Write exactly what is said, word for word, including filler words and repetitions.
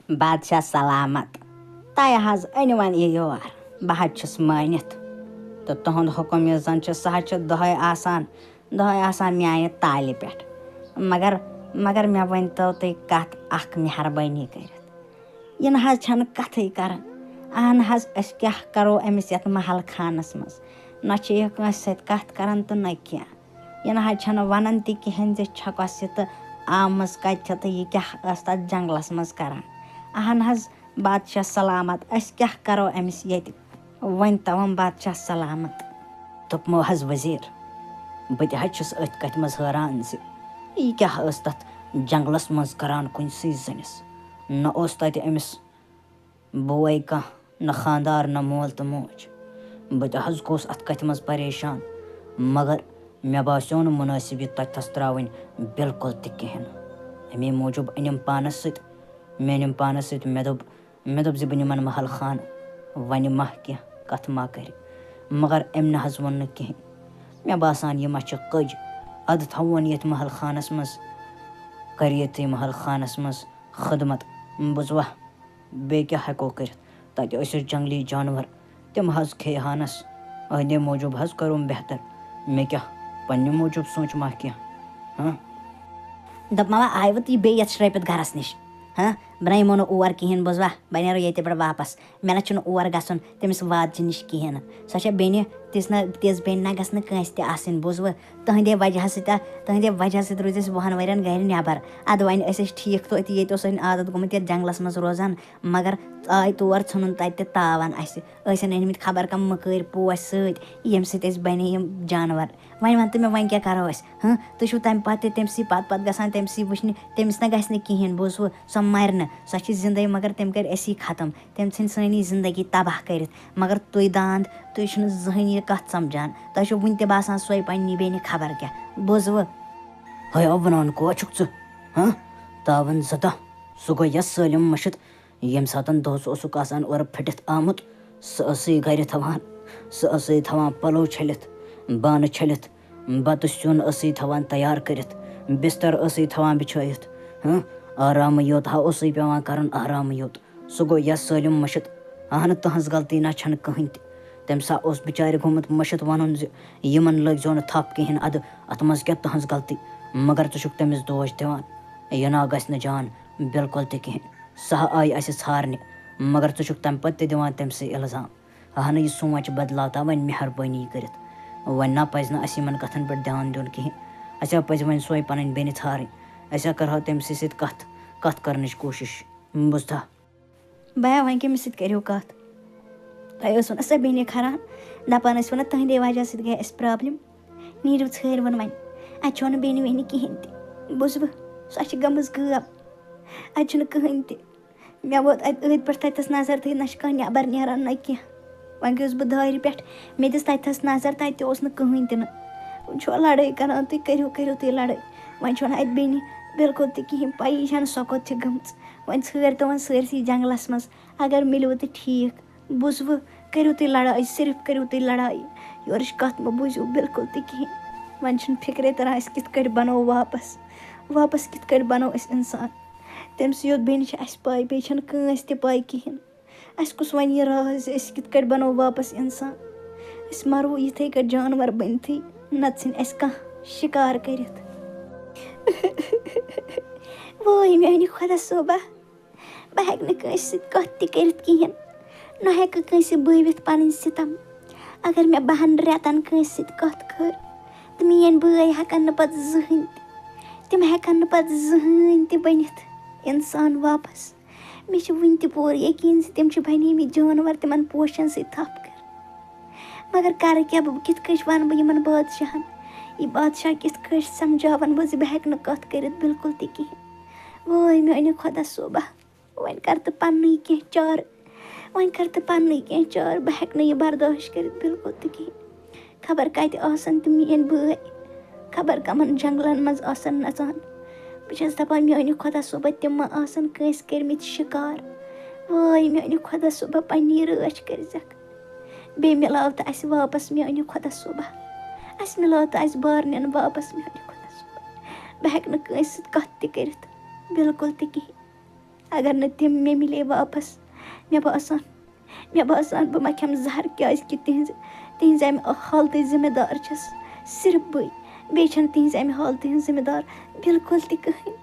بادشاہ سلامت، تۄہہِ حظ أنۍ وۄنۍ یہِ یور، بہٕ حظ چھُس مٲنِتھ۔ تہٕ تُہُنٛد حُکُم یُس زَن چھُ، سُہ حظ چھُ دۄہَے آسان، دۄہَے آسان میٛانہِ تالہِ پٮ۪ٹھ۔ مگر، مگر مےٚ ؤنۍتو تُہۍ کَتھ اَکھ مہربٲنی کٔرِتھ۔ یہِ نہ حظ چھَنہٕ کَتھٕے کَران۔ اہن حظ، أسۍ کیٛاہ کَرو أمِس یَتھ محل خانَس منٛز؟ نہ چھِ یہِ کٲنٛسہِ سۭتۍ کَتھ کَران تہٕ نہ کینٛہہ۔ یہِ نہ حظ چھَنہٕ وَنان تہِ کِہیٖنۍ زِ چھےٚ کۄس یہِ تہٕ آمٕژ کَتہِ چھےٚ تہٕ یہِ کیٛاہ ٲس تَتھ جنٛگلَس منٛز کَران۔ اہن حظ، بادشاہ سلامت، أسۍ کیٛاہ کَرو أمِس ییٚتہِ؟ وۄنۍ تام بادشاہ سلامت۔ دوٚپمو حظ وزیٖر، بہٕ تہِ حظ چھُس أتھۍ کَتھِ منٛز حٲران زِ یہِ کیٛاہ ٲس تَتھ جنٛگلَس منٛز کَران کُنہِ سٕے زٔنِس۔ نہ اوس تَتہِ أمِس بوے کانٛہہ، نہ خانٛدار، نہ مول تہٕ موج۔ بہٕ تہِ حظ گوٚوُس اَتھ کَتھِ منٛز پریشان، مگر مےٚ باسیو نہٕ مُنٲسِب یہِ تَتہِ تھَس ترٛاوٕنۍ بِلکُل تہِ کِہیٖنۍ۔ اَمے موٗجوٗب أنِم پانَس سۭتۍ، مےٚ أنِم پانَس سۭتۍ، مےٚ دوٚپ، مےٚ دوٚپ زِ بہٕ نِمَن محل خانہٕ، وَنہِ ما کینٛہہ، کَتھ ما کَرِ۔ مگر أمۍ نہ حظ ووٚن نہٕ کِہیٖنۍ۔ مےٚ باسان، یہِ ما چھِ کٔج، اَدٕ تھاوون ییٚتہِ محل خانَس منٛز، کَرِ ییٚتہِ محل خانَس منٛز خدمت۔ بوٗزوا؟ بیٚیہِ کیٛاہ ہٮ۪کو کٔرِتھ؟ تَتہِ ٲسِس جنٛگلی جانور، تِم حظ کھیٚیہِ ہانَس۔ أہنٛدے موٗجوٗب حظ کوٚرُم بہتر۔ مےٚ کیٛاہ، پنٛنہِ موٗجوٗب سونٛچ ما کینٛہہ؟ ہاں؟ دوٚپمَوا، آیوٕ تُہۍ بیٚیہِ یَتھ شرٛپِتھ گَرَس نِش؟ ہاں؟ بہٕ نَے یِمو نہٕ اور کِہیٖنۍ، بوٗزوا؟ بہٕ نیرو ییٚتہِ پٮ۪ٹھ واپَس۔ مےٚ نہ چھُنہٕ اور گژھُن تٔمِس وادجہِ نِش کِہیٖنۍ نہٕ۔ سۄ چھےٚ بیٚنہِ، تِژھ نہ، تِژھ بیٚنہِ نہ گژھِ نہٕ کٲنٛسہِ تہِ آسٕنۍ، بوٗزوٕ؟ تُہٕنٛدے وجہ سۭتۍ، تُہٕنٛدے وجہ سۭتۍ روٗزۍ أسۍ وُہَن ؤرِین گرِ نٮ۪بر۔ اَدٕ وۄنۍ ٲسۍ أسۍ ٹھیٖک توتہِ، ییٚتہِ اوس وۄنۍ عادت گوٚمُت یَتھ جنٛگلَس منٛز روزان، مگر آے تور، ژھُنُن تَتہِ تہِ تاوان اَسہِ۔ ٲسِن أنۍمٕتۍ خبر کَم مٔکٕرۍ پوش سۭتۍ، ییٚمہِ سۭتۍ أسۍ بَنے یِم جانور۔ وۄنۍ وَن تہٕ مےٚ، وۄنۍ کیٛاہ کَرو أسۍ؟ ہہ، تُہۍ چھِو تَمہِ پَتہٕ تہِ تٔمۍ سٕے پَتہٕ پَتہٕ گژھان، تٔمۍ سٕے وٕچھنہِ، تٔمِس نہ گژھِ نہٕ کِہیٖنۍ، بوٗزوٕ؟ سۄ مَرِ نہٕ، سۄ چھِ زِندَے، مگر تٔمۍ کَرِ اَسی ختم۔ تٔمۍ ژھٕنۍ سٲنی زندگی تباہ کٔرِتھ۔ مگر تُہۍ داند، تُہۍ چھِو نہٕ زٕہٕنۍ یہِ کَتھ سمجھان۔ تۄہہِ چھو وٕنہِ تہِ باسان سۄے پننی بیٚنہِ خبر کیٛاہ۔ بوٗزوٕ؟ ہے، آ، وَنان کوا چھُکھ ژٕ؟ ہاں؟ تاوَن زٕ دۄہ۔ سُہ گوٚو یَس سٲلِم مٔشِتھ۔ ییٚمہِ ساتَن دۄہَس اوسُکھ آسان اورٕ پھٔٹِتھ آمُت، سُہ ٲسٕے گَرِ تھاوان۔ سُہ ٲسٕے تھاوان پَلو چھٔلِتھ، بانہٕ چھٔلِتھ، بَتہٕ سیُن ٲسٕے تھاوان تیار کٔرِتھ، بِستَر ٲسٕے تھاوان بِچھٲیِتھ۔ ہاں؟ آرامٕے یوت ہا اوسُے پٮ۪وان کَرُن، آرامٕے یوت۔ سُہ گوٚو یَس سٲلِم مٔشِتھ۔ اہنہٕ، تٕہٕنٛز غلطی نہ چھَنہٕ کٕہٕنۍ تہِ۔ تٔمِس ہا اوس بِچارِ گوٚمُت مٔشِتھ وَنُن زِ یِمَن لٲگۍزیو نہٕ تھَپھ کِہیٖنۍ، اَدٕ اَتھ منٛز کیٛاہ تٕہٕنٛز غلطی؟ مگر ژٕ چھُکھ تٔمِس دوش دِوان۔ یہِ نا گژھِ نہٕ جان بِلکُل تہِ کِہیٖنۍ۔ سۄ ہا آیہِ اَسہِ ژھارنہِ، مگر ژٕ چھُکھ تَمہِ پَتہٕ تہِ دِوان تٔمۍ سٕے اِلزام۔ اہنہٕ، یہِ سونٛچ بدلاو تا وۄنۍ مہربٲنی کٔرِتھ۔ وۄنۍ نا پَزِ نہٕ اَسہِ یِمَن کَتھَن پٮ۪ٹھ دھیان دیُن کِہیٖنۍ۔ اَسہِ ہا پَزِ وۄنۍ سۄے پَنٕنۍ بیٚنہِ ژھارٕنۍ۔ اَسہِ ہا کَرٕہاو تٔمۍ سٕے سۭتۍ کَتھ، کَتھ کَرنٕچ کوٗشِش۔ بوٗزتھا؟ بیا، وۄنۍ کٔمِس سۭتۍ کٔرِو کَتھ؟ تۄہہِ ٲسوٕ نہ سۄ بیٚنہِ کھران، دَپان ٲسوٕ نہ تُہٕنٛدے وجہ سۭتۍ گٔے اَسہِ problem۔ نیٖرِو ژھٲرۍ وُن وۄنۍ۔ اَتہِ چھو نہٕ بیٚنہِ ویٚنہِ کِہیٖنۍ تہِ۔ بوٗزوٕ؟ سۄ چھِ گٔمٕژ غٲب۔ اَتہِ چھُنہٕ کٕہٕنۍ تہِ۔ مےٚ ووت اَتہِ أتھۍ پٮ۪ٹھ تَتٮ۪س نظر تھٲیِتھ، نہ چھِ کانٛہہ نٮ۪بر نیران نہ کینٛہہ۔ وۄنۍ گٔیَس بہٕ دارِ پٮ۪ٹھ، مےٚ دِژ تَتہِ تھَس نظر، تَتہِ تہِ اوس نہٕ کٕہٕنۍ تہِ نہٕ۔ وۄنۍ چھُوا لڑٲے کران تُہۍ؟ کٔرِو، کٔرِو تُہۍ لڑٲے۔ وۄنۍ چھُو نہٕ اَتہِ بیٚنہِ بِلکُل تہِ کِہیٖنۍ، پَیی چھَنہٕ سۄ کوٚت چھِ گٔمٕژ۔ وۄنۍ ژھٲرۍ تو وۄنۍ سٲرسٕے جنٛگلَس منٛز، اگر مِلیو تہٕ ٹھیٖک۔ بوٗزوٕ؟ کٔرِو تُہۍ لڑٲے، صرف کٔرِو تُہۍ لڑٲے۔ یورٕچ کَتھ مہٕ بوٗزِو بِلکُل تہِ کِہیٖنۍ۔ وۄنۍ چھُنہٕ فِکرے تَران اَسہِ کِتھ کٲٹھۍ بَنو واپَس، واپَس کِتھ کٲٹھۍ بَنو أسۍ اِنسان۔ تٔمۍ سٕے یوت بیٚنہِ چھِ اَسہِ پَے، بیٚیہِ چھَنہٕ کٲنٛسہِ تہِ پَے کِہیٖنۍ۔ اَسہِ کُس وَنہِ یہِ راز زِ أسۍ کِتھ کٲٹھۍ بَنو واپَس اِنسان؟ أسۍ مَرو یِتھَے کٲٹھۍ جانوَر بٔنتھٕے، نَتہٕ ژھٕنہِ اَسہِ کانٛہہ شِکار کٔرِتھ۔ وٲے میٛانہِ خۄدا صٲبا، بہٕ ہٮ۪کہٕ نہٕ کٲنٛسہِ سۭتۍ کَتھ تہِ کٔرِتھ کِہیٖنۍ، نہ ہٮ۪کہٕ کٲنٛسہِ بٲوِتھ پَنٕنۍ سِتَم۔ اگر مےٚ بَہَن رٮ۪تَن کٲنٛسہِ سۭتۍ کَتھ کٔر، تہٕ میٛٲنۍ بٲے ہٮ۪کَن نہٕ پَتہٕ زٕہٕنۍ تہِ، تِم ہٮ۪کَن نہٕ پَتہٕ زٕہٕنۍ تہِ بٔنِتھ اِنسان واپَس۔ مےٚ چھُ وُنہِ تہِ پوٗرٕ یقیٖن زِ تِم چھِ بَنیمٕتۍ جانوَر، تِمَن پوشَن سۭتۍ تھَپھ کٔر۔ مگر کَرٕ کیٛاہ بہٕ؟ کِتھ کٔنۍ وَنہٕ بہٕ یِمَن بادشاہَن؟ یہِ بادشاہ کِتھ کٔنۍ سَمجھاوَن بہٕ زِ بہٕ ہٮ۪کہٕ نہٕ کَتھ کٔرِتھ بِلکُل تہِ کِہیٖنۍ؟ وٲے میٛانہِ خۄدا صٲبا، وۄنۍ کَر تہٕ پَننُے کینٛہہ چارٕ، وۄنۍ کَر تہٕ پَننُے کینٛہہ چارٕ، بہٕ ہٮ۪کہٕ نہٕ یہِ برداشت کٔرِتھ بِلکُل تہِ کِہیٖنۍ۔ خبر کَتہِ آسَن تِم میٛٲنۍ بٲے، خبر کَمَن جنٛگلَن منٛز آسَن نَژان۔ بہٕ چھَس دَپان، میٛانہِ خۄدا صٲبا، تِم ما آسَن کٲنٛسہِ کٔرمٕتۍ شِکار؟ وٲے میٛانہِ خۄدا صٲبا، پنٛنی رٲچھ کٔرۍزٮ۪کھ۔ بیٚیہِ مِلاو تہٕ اَسہِ واپَس، میٛانہِ خۄدا صٲبا۔ اَسہِ مِلاو تہٕ اَسہِ بارنٮ۪ن واپَس، میٛانہِ خۄدا صٲبا۔ بہٕ ہٮ۪کہٕ نہٕ کٲنٛسہِ سۭتۍ کَتھ تہِ کٔرِتھ، بِلکُل تہِ کِہیٖنۍ۔ اگر نہٕ تِم مےٚ مِلے واپس، مےٚ باسان، مےٚ باسان، بہٕ ما کھٮ۪مہٕ زہر، کیٛازِکہِ تِہنٛزِ، تِہنٛزِ اَمہِ حالتٕچ ذِمہٕ دار چھَس صرف بٕے، بیٚیہِ چھَنہٕ تِہنٛزِ اَمہِ حالتہِ ہٕنٛز ذِمہٕ دار بِلکُل تہِ کٕہٕنۍ۔